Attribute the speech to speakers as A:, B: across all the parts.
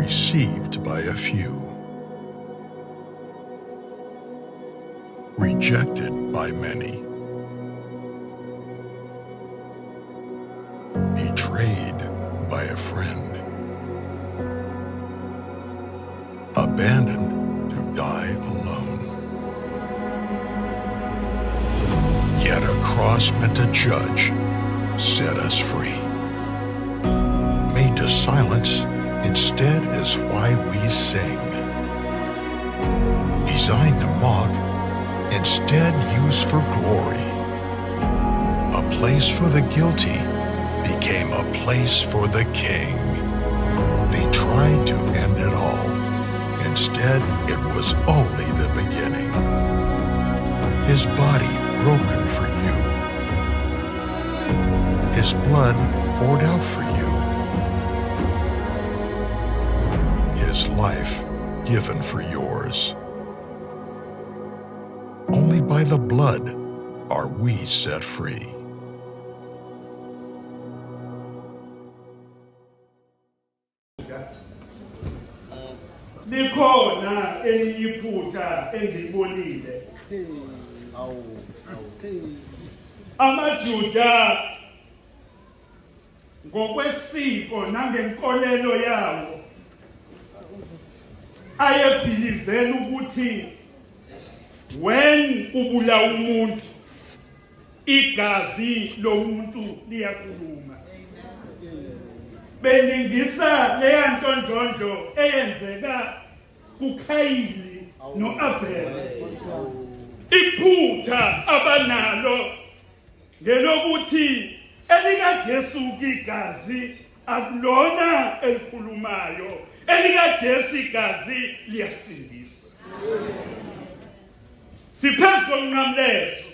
A: Received by a few, rejected by many, betrayed by a friend, abandoned to die alone. Yet a cross meant to judge set us free. Made to silence instead is why we sing. Designed to mock, instead used for glory. A place for the guilty became a place for the king. They tried to end it all. Instead, it was only the beginning. His body broken for you. His blood poured out for you. His life given for yours. Only by the blood are we set free.
B: Likhona elinye iphutha engilibonile. AmaJuda ngokwesiko nangenkolelo yawo ayebhilivela ukuthi when ubula umuntu, igazi lomuntu liyakhuluma. Belingisa leya ntondlondlo eyenzeka kuKhayini noAbel. Iphutha abanalo ngelokuthi elikaJesu igazi akulona elikhulumayo, elikaJesu igazi liyasindisa. Siphezu komnqamlezo,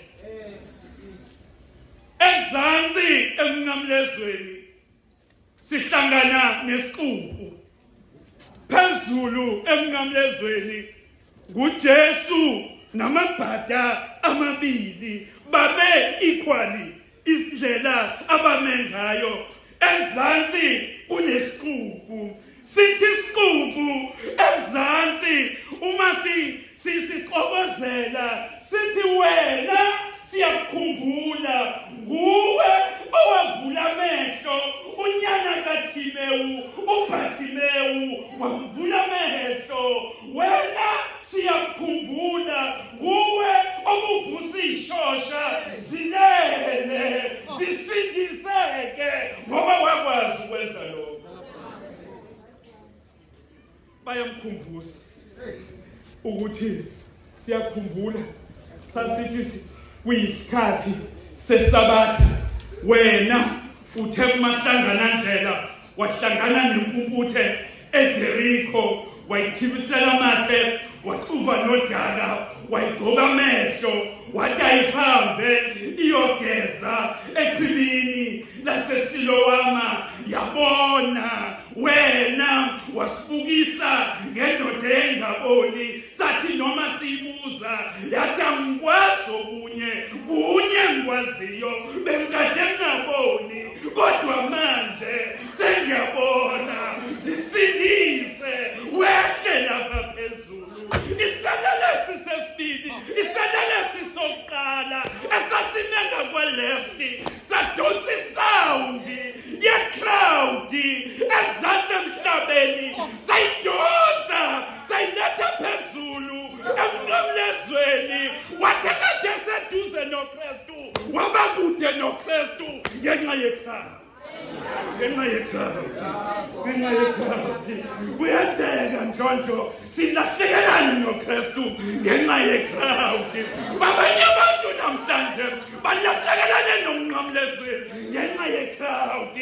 B: ezansi emnqamlezweni sihlangana nesixuku, phezulu emnqamlezweni nguJesu namabhada amabili babe equally indlela abame ngayo. Ezansi kunesixuku, sithi isixuku ezansi uma sisixokozela sithi, "Wena siyakukhumbula, nguwe owavula amehlo unyana kaThimewu, uBhathimewu, wamvula amehlo. Wena siyakukhumbula, nguwe obuvusa ishosha zilele, zisindiseke," ngoba wakwazi ukwenza lokho. Bayamkhumbuza ukuthi siyakhumbula, sasithi kuyisikhathi sesabatha, wena uthe kumahlangana ndlela wahlangana nempumputhe eJericho, wayikhibisela amathe, waxuva nodaka, wayigcoba amehlo, wathi ayihambe iyogeza echibini laseSilowama, yabona. Wena wasibukisa ngendoda engaboni, sathi noma siyibuza yathi, "Angikwazi okunye, kunye engikwaziyo, bengikade ngingaboni kodwa manje sengiyabona. Zisindise wehle lapha phezulu." Iselelesi sesibili, iselelesi sokuqala esasime ngakwa-left sadonsa i-sound ye-crowd ezansi emhlabeni, sayidonsa sayiletha phezulu emnqamlezweni. Wathi kade seduze noKristu, waba kude noKristu ngenxa ye-crowd, ngenxa ye-crowd, ngenxa ye-crowd. Kuyenzeka njonjo silahlekelane noKristu ngenxa ye-crowd. Babanye abantu namhlanje balahlekelane nomnqamlezweni ngenxa ye-crowd.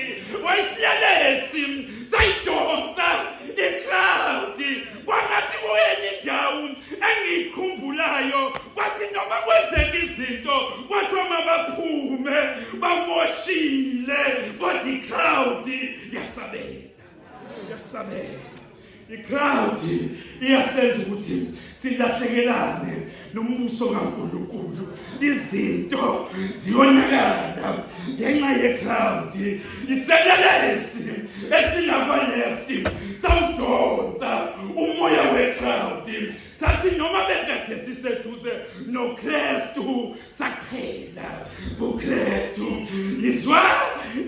B: Wayisilelesi sayidonsa i-crowd. Kwangathi kuyenye indawo engiyikhumbulayo, kwathi noma kwenzeka izinto kwathiwa mabaphume, bamoshile, kodwa i-crowd yasabela, yasabela. I-crowd iyasenza ukuthi silahlekelane. nombuso kaNkulunkulu. Izinto ziyonakala ngenxa yecrowd. Iselelesi esingakwa-left sawudonsa umoya wecrowd, sathi noma bekade siseduze noKristu, saqhela kuKristu. Yizwa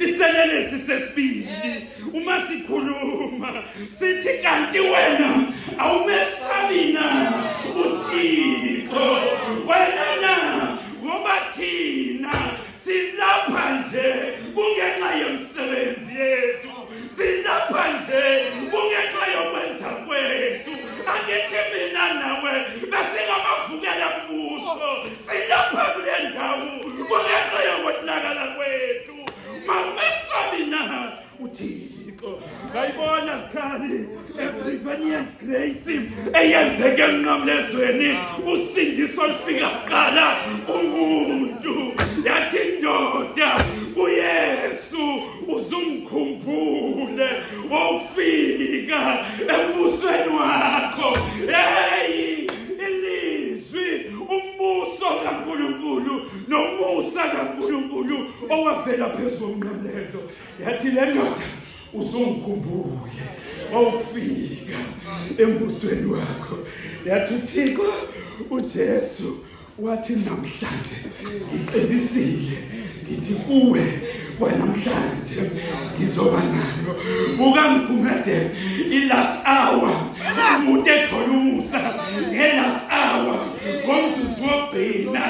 B: iselelesi sesibili uma sikhuluma sithi, kanti wena awumesabi na uThixo wena na? Ngoba thina silapha nje kungenxa yemisebenzi yethu, silapha nje kungenxa yokwenza kwethu. Angithi mina nawe besingamavukela mbuso, silapha kule ndawo kungenxa yokonakala kwethu. Mawumesabi na uThixo? Ngayibona zikhali eprevenient grace eyenzeke emnqamlezweni, usindiso olufika kuqala umuntu. Yathi indoda kuYesu, uzungikhumbule wawufika embusweni wakho. Hey, ilizwi umbuso kaNkulunkulu nomusa kaNkulunkulu owavela phezu komnqamlezo. Yathi le ndoda, uzungikhumbule wawufika embusweni wakho. Yathi uThixo, uJesu wathi, namhlanje ngiqinisile ngithi kuwe, kwanamhlanje ngizoba nayo. Buka Mgumede, i-last hour umuntu ethola umusa nge-last hour, ngomzuzu wokugcina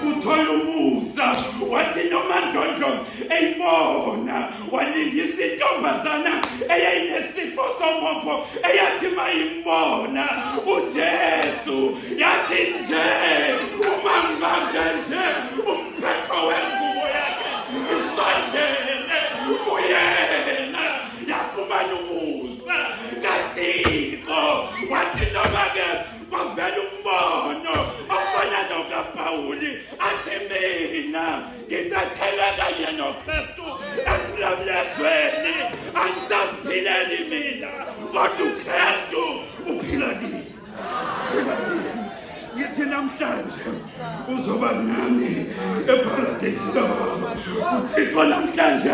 B: uthola umusa. Wathi noma ndlondlo eyibona, walingisa intombazana eyayinesifo somopho, eyathi mayimbona uJesu yathi nje, uma ngibambe nje umphetho wengubo yakhe, isondele kuyena, yafumana umusa kaThixo. Wathi noma-ke kwavela umbono ofana nokaPawuli, athi mina ngibethelwe kanye noKristu emnqamlezweni, angisaziphileli mina kodwa uKristu uphila kimi, phila kimi. Ngithi namhlanje uzoba nami eparadesi kababa. UThixo namhlanje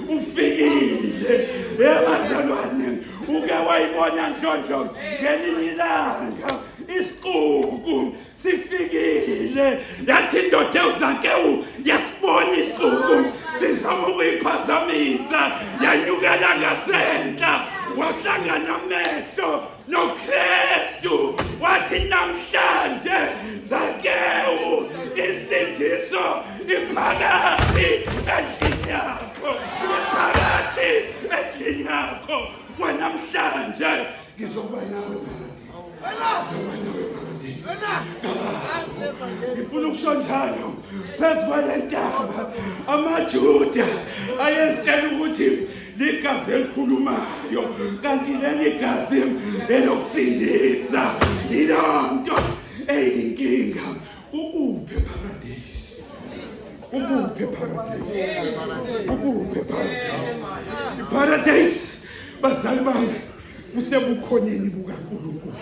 B: ufikile, ebazalwane. Uke wayibona nhlonhlo ngelinye ilanga isixuku sifikile, yathi indoda ewuZakewu yasibona isixuku sizama ukuyiphazamisa, yanyukela ngasenhla, wahlangana amehlo noKristu, wathi namhlanje Zakewu insindiso iphakathi endlini yakho, iphakathi endlini yakho. Kwanamhlanje ngizoba nawe paradise, nawe paradise. Ngifuna ukusho njalo phezu kwale ntaba amaJuda ayesitshela ukuthi ligazi elikhulumayo, kanti leli gazi elokusindisa. Yilonto eyinkinga. Ukuphi eparadise? Ukuphi eparadise? Ukuphi eparadise? Iparadise, bazali bami, kusebukhoneni bukaNkulunkulu.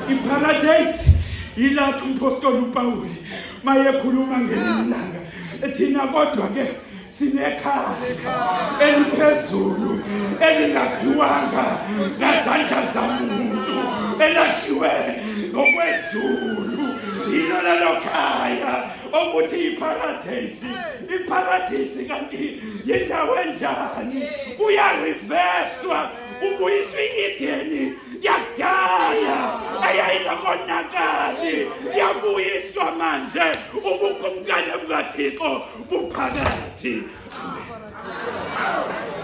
B: Iparadise yilapho umpostoli uPawuli mayekhuluma ngelinye ilanga, thina kodwa ke sinekhaya eliphezulu elingakhiwanga ngazandla zamuntu, elakhiwe ngokwezulu. Yilo lelo khaya okuthi iparadesi. Iparadesi kanti yindawo enjani? Kuyariveswa, kubuyiswa i-Edeni yakudala eyayingakonakali, yabuyiswa manje, ubukumkani bukaThixo buphakathi. Amen.